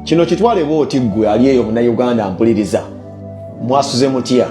Kino kitwale bwoti, ggwe ali eyo Munnayuganda mpuliriza, mwasuze mutya?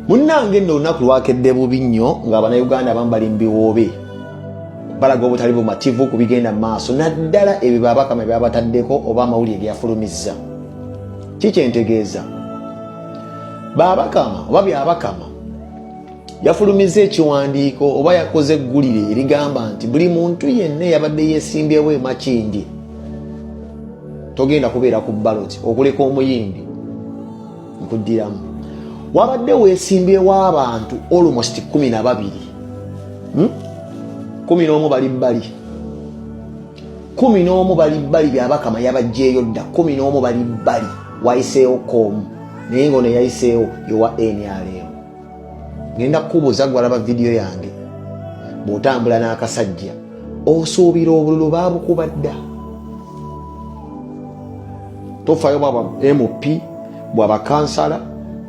Munnange nno olunaku lwakedde bubi nnyo ng'Abannayuganda abamu bali mu biwoobe, balaga obutali bumativu ku bigenda mu maaso, naddala ebyo Byabakama byabataddeko oba amawulire ge yafulumizza. Kikyentegeeza, Baabakama oba Byabakama yafulumizza ekiwandiiko oba yakoze eggulire erigamba nti buli muntu yenna eyabadde yeesimbyewo e Makindye togenda kubeera ku ballot okuleka Omuyindi. Nkuddiramu, wabadde weesimbyewo abantu almost 12, 11 bali bbali, 11 bali bbali. Byabakama yabajjeeyo dda, 11 bali bbali, wayiseewo koomu, naye nga ono yayiseewo yowa NRM. Ngenda kukubuuza, gwalaba vidiyo yange, bw'otambula n'akasajja osuubira obululu baabukuba dda? Tofaayo bwaba MP, bwaba kansala,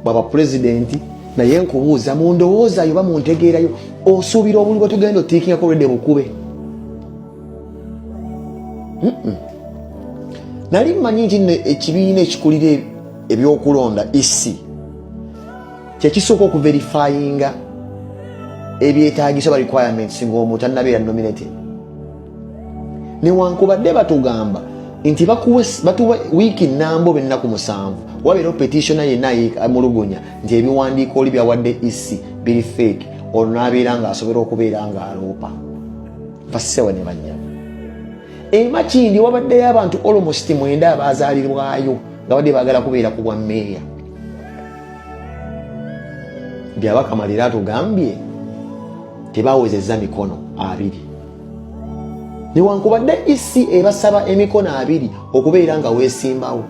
bwaba pulezidenti, naye nkubuuza, mu ndowoozayo oba mu ntegeerayo, osuubira obululu bwe tugenda otiikingako olwedde bukube? Nali mmanyi nti nno ekibiina ekikulira ebyokulonda, EC, kyekisooka okuverifyinga ebyetagisa oba requirements ng'omuntu annabeera nominated, newankubadde batugamba nti batuwa wiiki nnamba oba ennaku 7, wabeera petitioner yenna amulugunya nti ebiwandiiko oli byawadde EC biri fake, olwo n'abeera ng'asobola okubeera ng'aloopa. Basewa ne bannyabo, emakindi wabaddeyo abantu almost 9 abazaalirwayo nga badde baagala kubeera ku bwa mmeeya. Byabakama leero atugambye tebawezezza mikono 20, newankubadde EC ebasaba emikono 20 okubeera nga weesimbawo.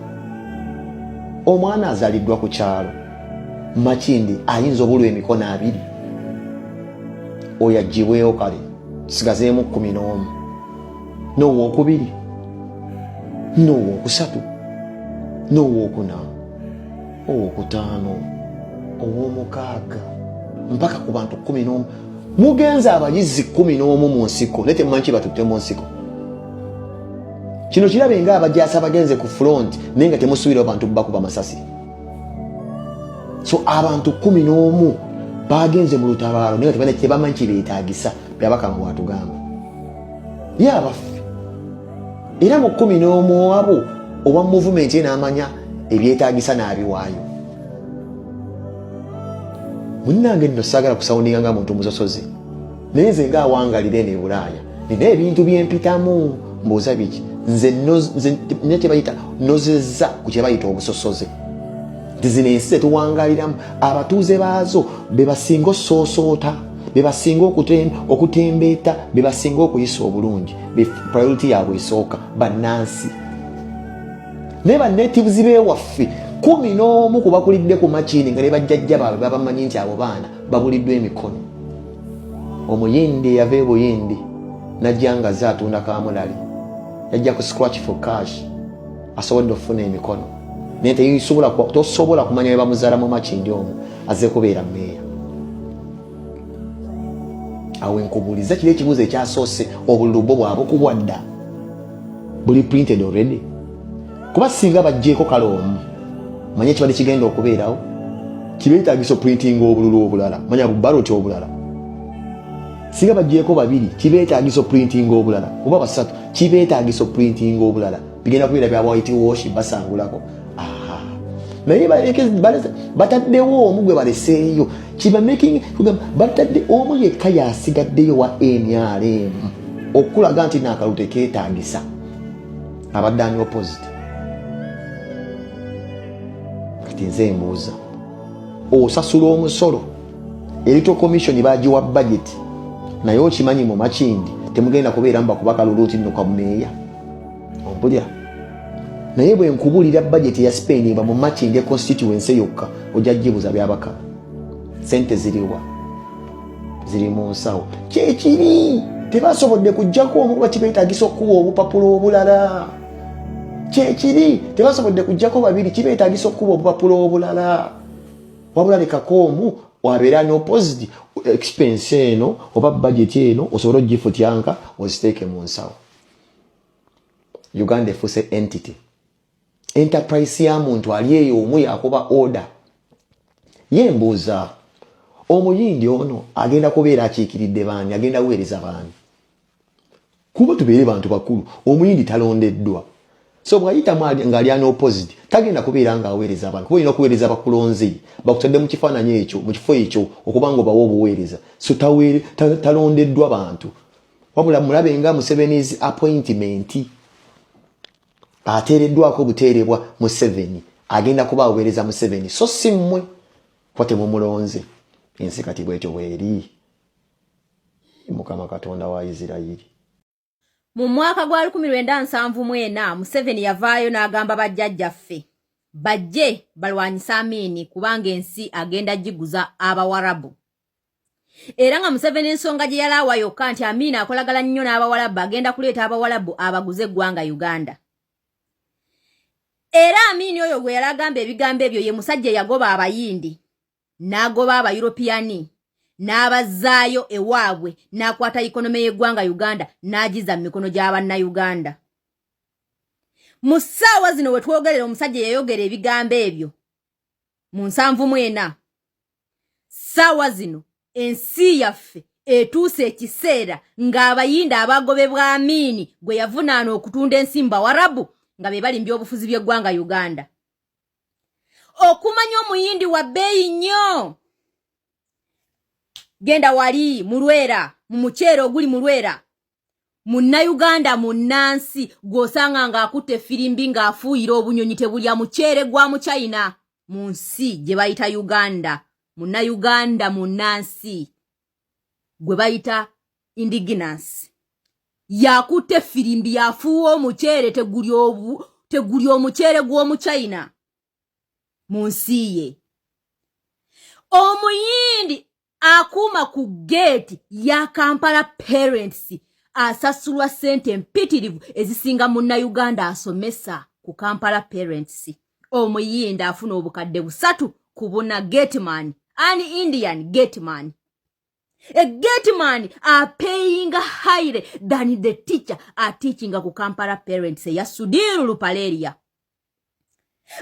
Omwana azaaliddwa ku kyalo Makindi ayinza obulwa emikono 20? Oyo agibwewo, kale tusigazeemu 11, n'owokubiri, n'owokusatu, n'owokuna, owokutaano, owomukaaga, mpaka ku bantu 11. Mugenze abayizi 11 mu nsiko, naye temumanyi kibatutte mu nsiko. Kino kirabe nga abajaasi abagenze ku front, naye nga temusuubira abantu bakuba masasi. So abantu 11 bagenze mu lutabaalo, naye nga tebamanyi kibeetagisa. Byabakama bwatugamba ye abaffe, era mu 11 abo owa movement ye n'amanya ebyetagisa n'abiwaayo. Munnange nno saagala kusoundinga nga muntu musosoze, naye nze ngaawangalira eno e Bulaaya nina ebintu byempitamu. Mbuuza biki? Nze nina kyebayita nozezza ku kyebayita obusosoze, nti zino ensi zetuwangaliramu abatuuze baazo be basinga osoosoota, be basinga okutembeeta, be basinga okuyisa obulungi, priority yaabwe esooka bannansi. Naye banatives bewaffe 11 ku bakulidde ku Makindye nga ne bajjajja baabwe babamanyi nti abo baana babuliddwa emikono. Omuyindi eyava e Buyindi najja nga ze atunda kamulali, yajja ku scratch for cash, asobodde okufuna emikono, naye tosobola kumanya we bamuzaala mu Makindye omwo azze kubeera meeya. Awo enkubuuliza kiri ekibuuzo ekyasoose, obululu bwo bwabukubwa dda? Buli printed already? Kuba singa bajjeeko kale omu, manye ekibadde kigenda okubeerawo, kibeetagisa oprintinga obululu obulala, manya bubaloti obulala. Singa bajjeeko babiri, kibeetagisa oprintinga obulala, oba basatu, kibeetagisa oprintinga obulala. Bigenda kubeera bya white wash, basangulako. Naye bataddewo omu gwe baleseeyo, kiba making batadde omu yekka yasigaddeyo wa NRM okulaga nti naakalulu tekeetagisa, abadde ani opposite. Kati nze mbuuza, osasula omusolo, electoral commission bagiwa budget, naye okimanyi mu Makindye temugenda kubeeramu bakuba kalulu nti nno kamumeeya, ompulira? Naye bwe nkubulira budget ya spendingwa mu Makindye constituency yokka, ojja gibuza Byabaka, sente ziriwa? Ziri mu nsawo. Kyekiri tebasobodde kujjako omu kuba kibeetagisa okukuba obupapula obulala. Kyekiri tebasobodde kujjako babiri, kibeetagisa okukuba obupapula obulala. Wabula lekako omu wabeera ne opposite expense eno oba budget eno, osobole ogifutyanka oziteeke mu nsawo. Uganda efuuse entity, enterprise ya muntu ali eyo omu yakuba order. Ye mbuuza, Omuyindi ono agenda kubeera akiikiridde baani? Agenda weereza baani? Kuba tubeere bantu bakulu, Omuyindi talondeddwa, so bwayitamu ng'ali an opposite, tagenda kubeera ng'aweereza abantu, kuba olina okuweereza abakulonze, bakutadde mu kifaananyi ekyo, mu kifo ekyo, okuba nga obawa obuweereza. So talondeddwa bantu, wabula mulabe nga Museveni's appointment, ateereddwako obuteerebwa Museveni, agenda kuba aweereza Museveni, so si mmwe, kuba temumulonze. Ensi kati bwetyo bweri. Mukama Katonda wa Isirayiri. Mu mwaka gwa 1974, Museveni yavaayo n'agamba bajjajjaffe bajje balwanyisa Amiini, kubanga ensi agenda giguza Abawarabu. Era nga Museveni ensonga gye yalaawa yokka nti Amiini akolagala nnyo n'Abawalabu, agenda kuleeta Abawalabu abaguze eggwanga Uganda. Era Amiini oyo gwe yali agamba ebigambo ebyo ye musajja eyagoba Abayindi, n'agoba Abayuropiyani, n'abazzaayo ewaabwe, n'akwata economy y'eggwanga Uganda n'agiza mu mikono gy'Abannayuganda. Mu ssaawa zino we twogerera, omusajja yayogera ebigambo ebyo mu 74, ssaawa zino ensi yaffe etuuse ekiseera ng'Abayindi abagobebwa Amiini gwe yavunaana okutunda ensi mu Bawarabu nga be bali mu byobufuzi by'eggwanga Uganda. Okumanya Omuyindi wa bbeeyi nnyo, genda wali mulwera mu muceere oguli mulwera, Munnayuganda munnansi gw'osanga ng'akutte effirimbi ng'afuuyira obunyonyi tebulya muceere gwa Muchina mu nsi gye bayita Uganda. Munnayuganda munnansi gwe bayita indigenous yakutte effirimbi yafuuwa omuceere teguli omuceere gw'Omuchina mu nsi ye. Omuyindi akuuma ku geeti ya Kampala Parents asasulwa ssente empitirivu ezisinga Munnayuganda asomesa ku Kampala Parents. Omuyindi afuna 304,000, gateman, an Indian gateman, a gateman apayinga higher than the teacher ateachinga ku Kampala Parents eya Sudhir Ruparelia.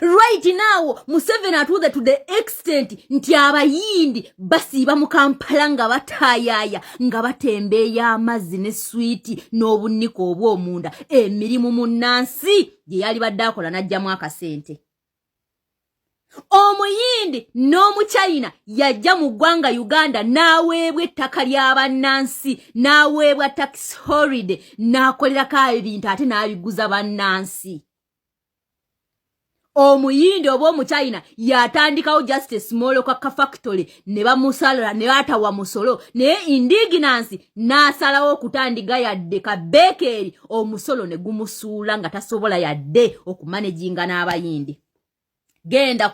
Right now Museveni atuuze to the extent nti Abayindi basiiba mu Kampala nga bataayaaya, nga batembeeya amazzi ne swiiti n'obunnika obw'omunda, emirimu munnansi gye yali badde akola n'ajjamu akasente. Omuyindi n'Omuchina yajja mu ggwanga Uganda n'aweebwa ettaka ly'abannansi, n'aweebwa tax holiday, n'akolerako ebintu ate n'abiguza bannansi. Omuyindi oba Omuchina yatandikawo just a small ka factory ne bamusala ne batawa musolo, naye indigenous n'asalawo okutandika yadde ka bakery, omusolo ne gumusuula nga tasobola yadde okumanaginga n'Abayindi. Genda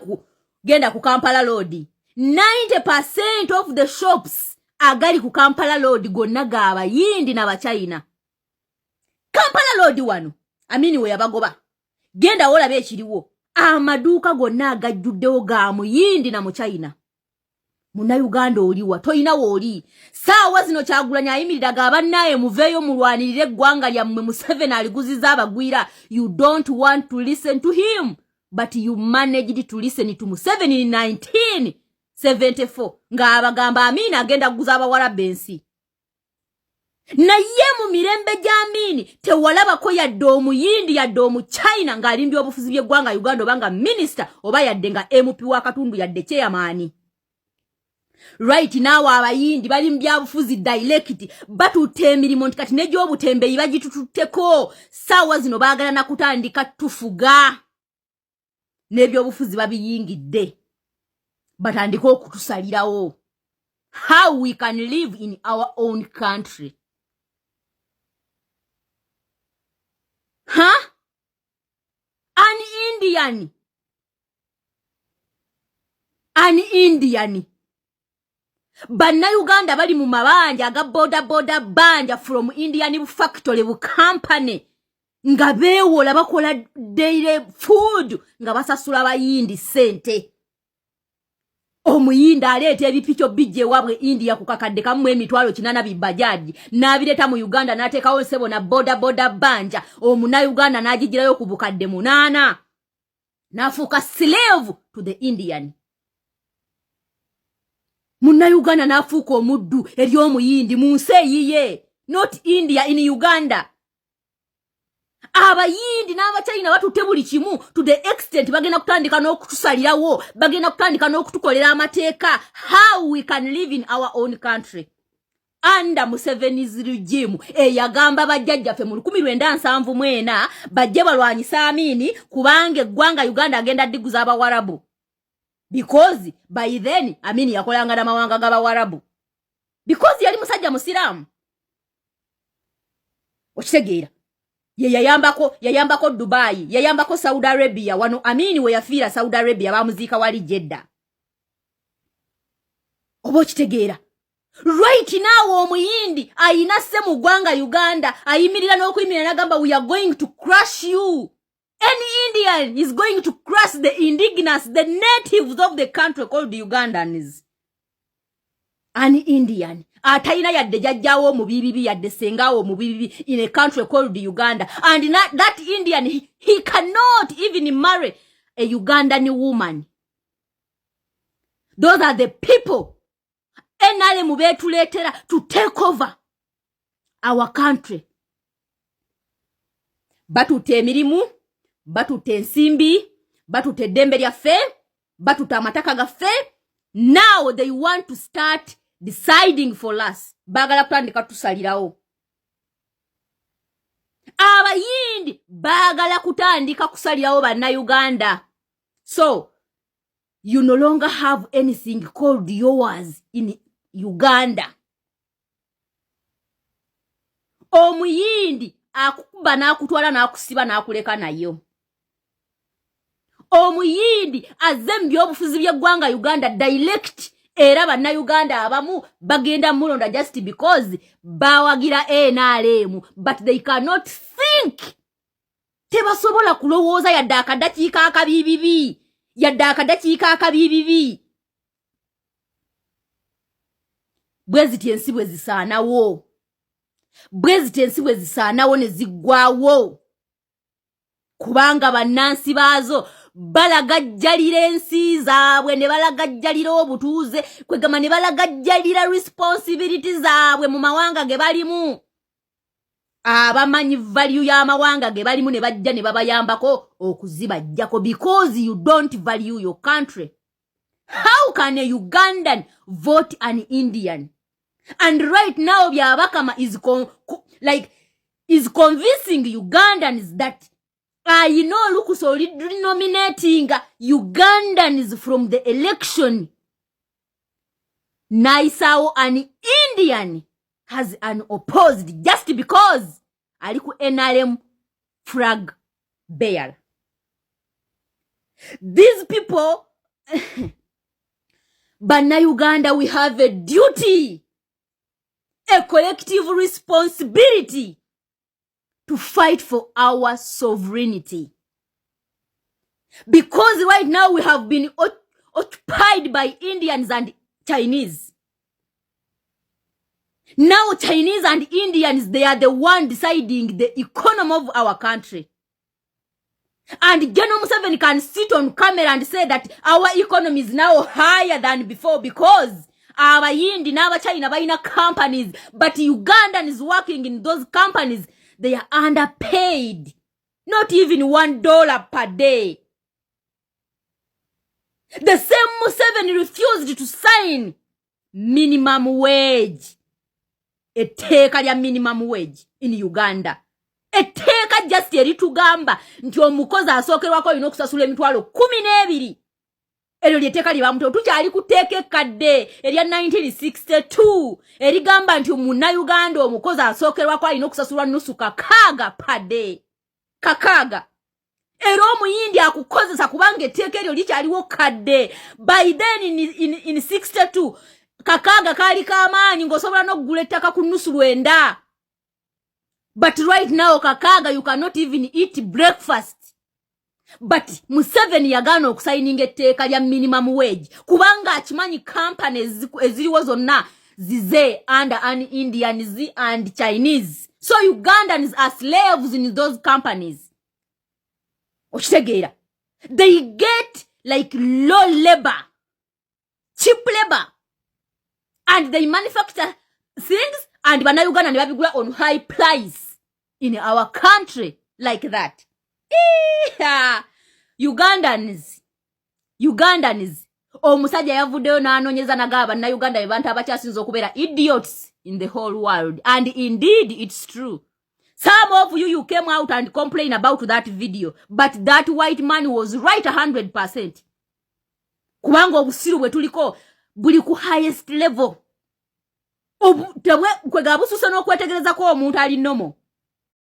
ku Kampala Road, 90% of the shops agali ku Kampala Road gonna g'Abayindi n'Abachina. Kampala Road wano Amini we yabagoba, genda wolaba ekiriwo, amaduuka gonna agajjuddewo ga Muyindi na Muchina. Munnayuganda oliwa? Toyina wooli. Saawa zino Kyagulanyi ayimirira ga bannaaye, muveeyo mulwanirire eggwanga lyammwe, Museveni aliguziza abagwira. You don't want to listen to him, but you managed to listen to Museveni in 1974 ng'abagamba Amiini agenda kuguza Abawalabu ensi. Naye mu mirembe gya Amiini tewalabako yadde Omuyindi yadde Omuchina ng'alimbye obufuzi by'eggwanga Uganda, oba nga minisita, oba yadde nga MP wa katundu, yadde chairman. Right naawe Abayindi bali mu byabufuzi direct, batutte emirimu nti kati n'egyobutembeeyi bagitututteko. Saawa zino baagala nakutandika tufuga n'ebyobufuzi, babiyingidde, batandike okutusalirawo how we can live in our own country. Huh? An Indian, an Indian. Bannayuganda bali mu mabanja aga boda boda, banja from Indian factory bu company, nga beewola, bakola daily food nga basasula Bayindi sente. Omuyindi aleeta ebipikyo bijja ewaabwe India ku kakadde kamu 800,000, bibajaji, n'abireeta mu Uganda, n'ateekawo nsebo na boda boda banja. Omunauganda n'agigirayo ku 8,000, n'afuuka slave to the Indian. Munnayuganda n'afuuka omuddu eri Omuyindi mu nsi eyiye, not India, in Uganda. Abayindi n'Abachina batutte buli kimu to the extent bagenda kutandika n'okutusalirawo, bagenda kutandika n'okutukolera amateeka how we can live in our own country under Museveni's regime, eyagamba bajjajjaffe mu 1974 bajje balwanyisa Amini kubanga eggwanga Uganda agenda ddiguza Abawarabu, because by then Amini yakolanga n'amawanga g'Abawarabu because yali musajja Musiraamu. Okitegeera? Ye yayambako Dubai, yayambako Saudi Arabia. Wano Amini we yafiira Saudi Arabia, bamuziika wali Jedda. Oba okitegeera? Right now Omuyindi ayina se mu ggwanga Uganda, ayimirira n'okuyimirira nagamba, "We are going to crush you." Any Indian is going to crush the indigenous, the natives of the country called Ugandans. An Indian atalina yadde jajjawo omubibibi, yadde sengawo omubibibi in a country called Uganda. And not, that Indian, he cannot even marry a Ugandan woman. Those are the people NRM betuleetera to take over our country. Batuta emirimu, batuta ensimbi, batuta eddembe lyaffe, batuta amataka gaffe. Now they want to start deciding for us. Baagala kutandika tusalirawo. Abayindi baagala kutandika kusalirawo Bannayuganda. So you no longer have anything called yours in Uganda. Omuyindi akukuba n'akutwala n'akusiba n'akuleka nayo. Omuyindi azze mu byobufuzi by'eggwanga Uganda direct, era Bannayuganda abamu bagenda mulonda just because bawagira NRM, but they cannot think. Tebasobola kulowooza yadde akadakiika akabibibi, yadde akadakiika akabibibi. Bwe ziti ensi bwe zisaanawo, bwe ziti ensi bwe zisaanawo ne ziggwawo, kubanga bannansi baazo balagajjalira ensi zaabwe, ne balagajjalira obutuuze, kwegamba ne balagajjalira responsibility zaabwe mu mawanga ge balimu. Abamanyi value y'amawanga ge balimu ne bajja ne babayambako okuzibajjako, because you don't value your country. How can a Ugandan vote an Indian? And right now Byabakama is like is convincing Ugandans that ayina olukusa olinominatinga Ugandans from the election, n'ayisaawo an Indian has an opposed just because ali ku NRM flag bearer. These people, Bannayuganda, we have a duty, a collective responsibility to fight for our sovereignty, because right now we have been occupied by Indians and Chinese. Now Chinese and Indians, they are the one deciding the economy of our country. And General Museveni can sit on camera and say that our economy is now higher than before because Abayindi n'Abachina balina companies, but Ugandan is working in those companies, they are underpaid, not even $1 per day. The same Museveni refused to sign minimum wage, etteeka lya minimum wage in Uganda, etteeka just eritugamba nti omukozi asookerwako olina okusasula 120,000. Eryo lyetteeka lye bamuto. Tukyali ku tteeka ekkadde erya 1962 erigamba nti Munnayuganda omukozi asookerwako alina okusasulwa nusu 6 per day, 6. Era Omuyindi akukozesa kubanga etteeka eryo likyaliwo kadde. By then in 62, 6 kaali kamaanyi ng'osobola n'okugula ettaka ku nusu 9. But right now 6, you cannot even eat breakfast. But Museveni yagaana okusayininga etteeka lya minimum wage kubanga akimanyi company eziriwo zonna zize under an Indians and Chinese. So Ugandans are slaves in those companies. Okitegeera? They get like low labor, cheap labor, and they manufacture things and Bannayuganda ne babigula on high price in our country like that. Iha! Ugandans, Ugandans, omusajja yavuddeyo n'anoonyeza nagaba Bannayuganda be bantu abakyasinza okubeera idiots in the whole world, and indeed it's true. Some of you, you came out and complain about that video, but that white man was right 100%, kubanga obusiru bwe tuliko buli ku highest level. Kwega busuuse n'okwetegerezako omuntu ali normal.